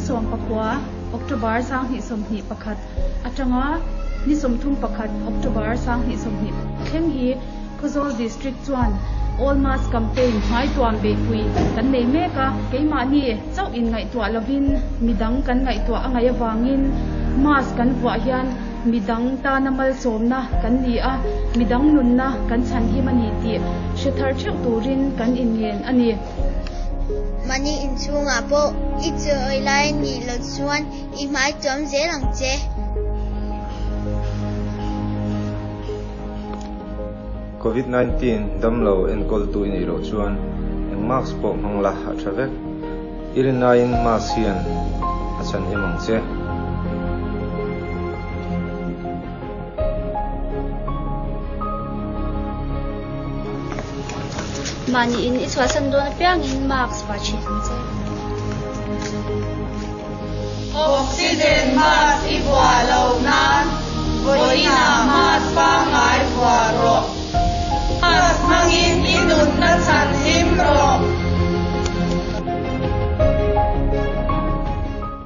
19 October 2021 atanga ni 31 October 2020 thleng hi Khawzawl District chuan All Mask Campaign hmaituam beihpui kan nei mek a, keimahni chauh inngaihtuah lovin midang kan ngaihtuah a ngaih avangin mask kan vuah hian midang tana malsawmna kan ni a, midang nunna kan chhanhim a ni tih hre thar theuh turin kan inngen a ni. Mahni inchhungah pawh i chawi lai nih loh chuan i hmai tuam zel ang che. Covid 19 damlo enkawltu i neih loh chuan eng mask pawh hmang la a tha vek. I rinaiin mask hian a chhanhim ang che. Mahni in i chhuahsan dawn apiangin mask va chhin ang che. Oxygen mask i vuah lo nan vawiinah.